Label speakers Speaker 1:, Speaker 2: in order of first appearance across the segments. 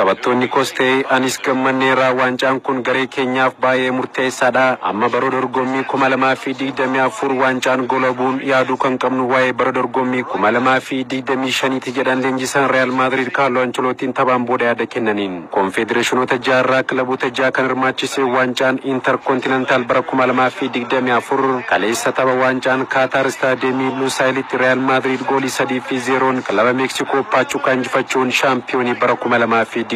Speaker 1: Taphattoonni koos ta'e anis gammanneerraa. Waancaan kun garee keenyaaf baay'ee murteessaadha. Amma bara dorgommii 2024 waancaan golabuun yaaduu kan qabnu waa'ee bara dorgommii 2025ti jedhan leenjisaan Real Madrid Kaarloo Ancelootiin taphaan booda yaada kennaniin. Koonfedereeshinoota jaarraa kilaboota jaha kan hirmaachise waancaan Interkontinentaal bara 2024 kaleessa tapha waancaan Kaataar istaadeemii Lusaayilitti Real Madrid goolii 3-0n kilaba Meeksikoo Paachukaa injifachuun shaampiyoonii bara 2024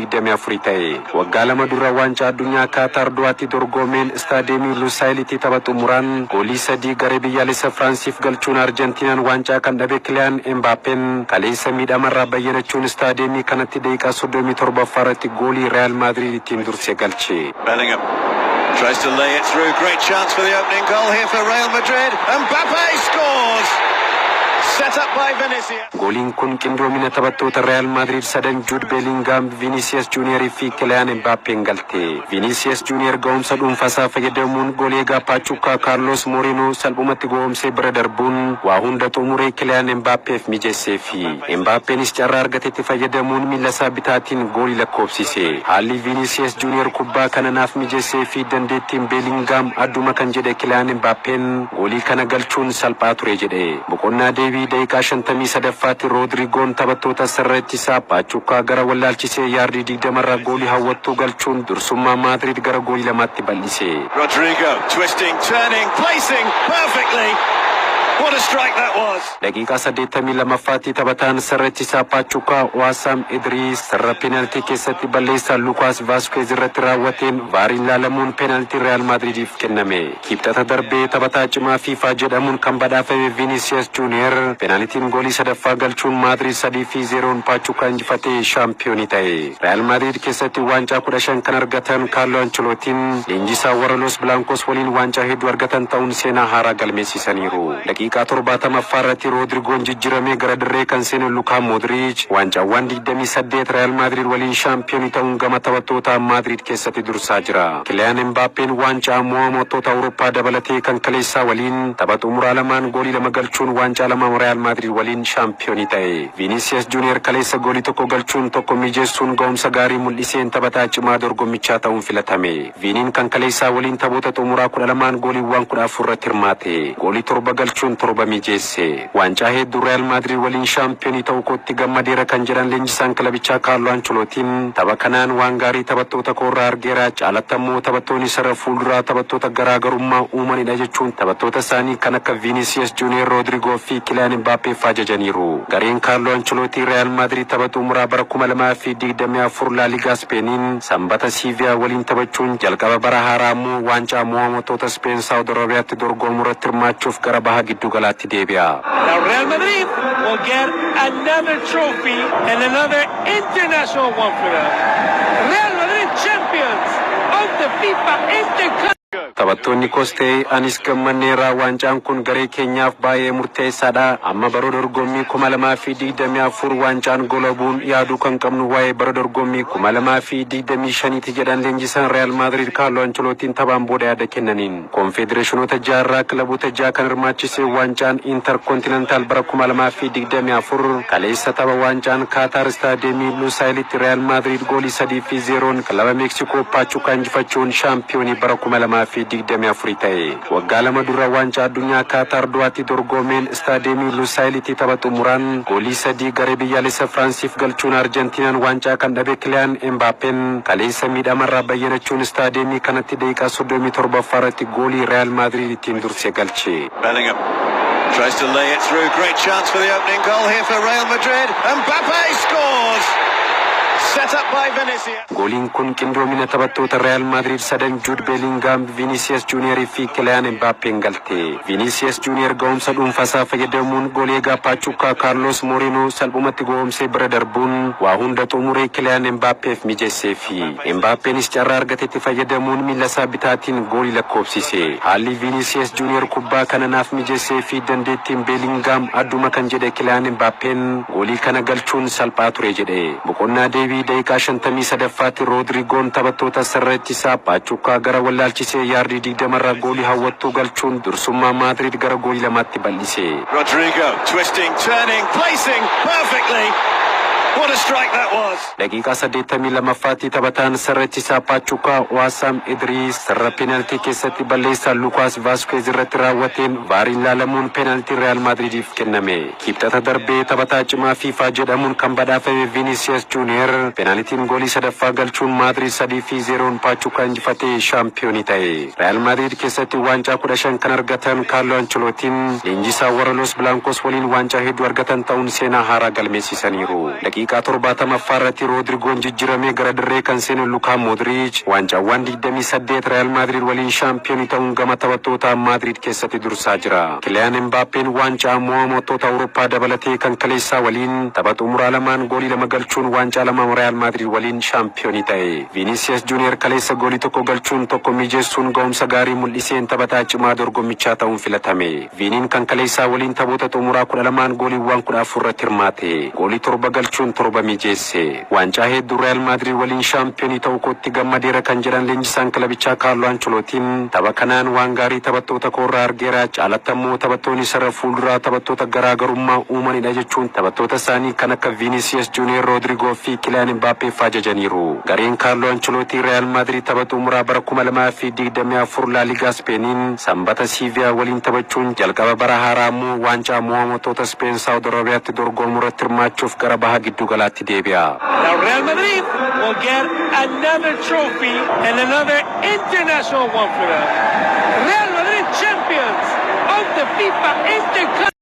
Speaker 1: ta'e. Waggaa 2 dura waancaa addunyaa Kaataar Dohaatti dorgomeen istaadeemii Lusaayilitti tapha xumuraan goolii 3 garee biyyaalessa Firaansiif galchuun Arjentiinaan waancaa kan dhabe Kiliyaan Embaappeen kaleessa miidhamarraa bayyanachuun istaadeemii kanatti daqiiqaa 37ffaa irratti goolii Real Madrid ittiin dursee galche.
Speaker 2: Bellingham tries to lay it through. Great chance for the opening goal here for Real Madrid. Mbappe scores! Set up by Vinicius.
Speaker 1: Gooliin kun qindoomina taphattoota Real Madrid sadan Jude Bellingham, Vinicius Junior fi Kylian Mbappeen galte. Vinicius Junior ga'umsa dhuunfaasaa fayyadamuun goolii eegaa Pachuca Carlos Moreno salphumatti goomsee bira darbuun waa hunda xumuree Kylian Mbappeef mijeessee fi Mbappeenis carraa argatetti fayyadamuun miila isaa bitaatiin goolii lakkoofsise. Haalli Vinicius Junior kubbaa kana naaf mijeessee fi dandeettiin Bellingham adduma kan jedhe Kylian Mbappeen goolii kana galchuun salphaa ture jedhe. Boqonnaa deebii daqiiqaa 53ffaatti Roodrigoon taphattoota sarara ittisaa Paachukaa gara wallaalchisee yaardii 20rraa goolii hawwattuu galchuun dursummaa Maadriid gara goolii 2tti bal'ise.
Speaker 2: Rodrigo twisting, turning, placing perfectly. What a strike that was!
Speaker 1: Daqiiqaa 82ffaatti taphataan sarara ittisaa Paachukaa Waasam Idriis sarara peenaltii keessatti balleessaa Lukaas Vaasquez irratti raawwateen VARiin laalamuun peenaltii Real Madridiif kenname. Kibxata darbee taphataa cimaa FIFA jedhamuun kan badhaafame Vinicius Junior peenaltiin goolii sadaffaa galchuun Maadriid 3-0n Paachukaa injifatee shaampiyoonii ta'e. Real Madrid keessatti waancaa 15 kan argatan Kaarloo Ancelootiin leenjisaa warra Los Blancos waliin waancaa hedduu argatan ta'uun seenaa haaraa galmeessisaniiru. Daqiiqaa 70ffaa irratti Roodrigoon jijjiiramee gara dirree kan seene Lukaa Modric waancaawwan 28 Real Madrid waliin shaampiyoonii ta'uun gama taphattoota Madrid keessatti dursaa jira. Kiliyaan Mbaappeen waancaa mo'amtoota Awurooppaa dabalatee kan kaleessaa waliin tapha xumuraa lamaan goolii 2 galchuun waancaa 2 Real Madrid waliin shaampiyoonii ta'e. Vinicius Junior kaleessa goolii 1 galchuun 1 mijeessuun ga'umsa gaarii mul'iseen taphataa cimaa dorgommichaa ta'uun filatame. Viniin kan kaleessaa waliin taphoota xumuraa 12n gooliiwwan 14 irratti hirmaate. Goolii 7 galchuun 7 mijeesse. Waancaa hedduu Real Madrid waliin shaampiyoonii ta'uu kootti gammadeera kan jedhan leenjisaan kilabichaa Kaarloo Ancelootiin tapha kanaan waan gaarii taphattoota koorraa argeera, caalattammoo taphattoonni sarara fuulduraa taphattoota garaagarummaa uumanidha jechuun taphattoota isaanii kan akka Vinicius Junior, Rodrigo fi Kylian Mbappé ajajaniiru. Gareen Kaarloo Ancelootii Real Madrid tapha xumuraa bara 2024 La Liga Speeniin Sanbata Siiviyaa waliin taphachuun jalqaba bara haaraa immoo waancaa mo'amtoota Speen Saawud Arabiyaatti dorgomu irratti hirmaachuuf gara baha giddu galaatti deebi'a.
Speaker 3: Now Real Madrid will get another trophy and another international one for them. Real Madrid champions of the FIFA Intercontinental.
Speaker 1: Taphattoonni koos ta'e anis gammanneerraa. Waancaan kun garee keenyaaf baay'ee murteessaadha. Amma bara dorgommii 2024 waancaan golabuun yaaduu kan qabnu waa'ee bara dorgommii 2025ti jedhan leenjisaan Real Madrid Kaarloo Ancelootiin taphaan booda yaada kennaniin. Koonfedereeshinoota jaarraa kilaboota jaha kan hirmaachise waancaan Interkontinentaal bara 2024 kaleessa tapha waancaan Kaataar istaadeemii Lusaayilitti Real Madrid goolii 3-0n kilaba Meeksikoo Paachukaa injifachuun shaampiyoonii bara 2024 ta'e. Waggaa 2 dura waancaa addunyaa Kaataar Dohaatti dorgomeen istaadeemii Lusaayilitti tapha xumuraan goolii 3 garee biyyaalessa Firaansiif galchuun Arjentiinaan waancaa kan dhabe Kiliyaan Embaappeen kaleessa miidhamarraa bayyanachuun istaadeemii kanatti daqiiqaa 37ffaa irratti goolii Real Madrid ittiin dursee galche.
Speaker 2: Bellingham tries to lay it through. Great chance for the opening goal here for Real Madrid. Mbappe scores! Set up by Vinicius.
Speaker 1: Gooliin kun qindoomina taphattoota Real Madrid sadan Jude Bellingham, Vinicius Junior fi Kylian Mbappeen galte. Vinicius Junior ga'umsa dhuunfaasaa fayyadamuun goolii eegaa Pachuca Carlos Moreno salphumatti goomsee bira darbuun waa hunda xumuree Kylian Mbappeef mijeessee fi Mbappeenis carraa argatetti fayyadamuun miila isaa bitaatiin goolii lakkoofsise. Haalli Vinicius Junior kubbaa kana naaf mijeessee fi dandeettiin Bellingham adduma kan jedhe Kylian Mbappeen goolii kana galchuun salphaa ture jedhe. Boqonnaa deebii daqiiqaa 53ffaatti Roodrigoon taphattoota sarara ittisaa Paachukaa gara wallaalchisee yaardii 20rraa goolii hawwattuu galchuun dursummaa Maadriid gara goolii 2tti bal'ise.
Speaker 2: Rodrigo twisting, turning, placing perfectly. What a strike that was!
Speaker 1: Daqiiqaa 82ffaatti taphataan sarara ittisaa Paachukaa Waasaam Idriis sarara peenaltii keessatti balleessaa Lukaas Vaasquez irratti raawwateen VARiin laalamuun peenaltii Real Maadridiif kenname. Kibxata darbee taphataa cimaa FIFA jedhamuun kan badhaafame Vinicius Junior peenaltiin goolii sadaffaa galchuun Maadrid 3-0n Paachukaa injifatee shaampiyoonii ta'e. Real Maadrid keessatti waancaa 15 kan argatan Kaarlo Ancelootiin leenjisaa warra Los Blancos waliin waancaa hedduu argatan ta'uun seenaa haaraa galmeessisaniiru. Daqiiqaa 70ffaa irratti Roodrigoon jijjiiramee gara dirree kan seene Lukaa Modric waancaawwan 28 Real Maadrid waliin shaampiyoonii ta'uun gama taphattoota Maadrid keessatti dursaa jira. Kiliyaan Mbaappeen waancaa mo'amtoota Awurooppaa dabalatee kan kaleessaa waliin tapha xumuraa lamaan goolii lama galchuun waancaa lama Real Maadrid waliin shaampiyoonii ta'e. Vinicius Junior kaleessa goolii tokko galchuun tokko mijeessuun ga'umsa gaarii mul'iseen taphataa cimaa dorgommichaa ta'uun filatame. Viniin kan kaleessaa waliin taphoota xumuraa 12n gooliiwwan 14 irratti hirmaate. Goolii torba galchuun torba mijeesse. Waancaa hedduu Real Maadrid waliin shaampiyoonii ta'uu kootti gammadeera kan jedhan leenjisaan kilabichaa Kaarlo Ancelootiin, tapha kanaan waan gaarii taphattoota koorraa argeera, caalatti ammoo taphattoonni sarara fuulduraa taphattoota garaagarummaa uumanidha jechuun taphattoota isaanii kan akka Vinicius Junior, Rodrigo fi Kylian Mbappé ajajaniiru. Gareen Kaarlo Ancelootii Real Maadrid tapha xumuraa bara 2024 La Liga Speeniin Sanbata Siiviyaa waliin taphachuun jalqaba bara haaraa immoo waancaa mo'amtoota Speen Saawud Arabiyaatti dorgomuu irratti hirmaachuuf gara baha giddu galaatti deebi'a.
Speaker 3: Now Real Madrid will get another trophy and another international one for them. Real Madrid champions of the FIFA Intercontinental.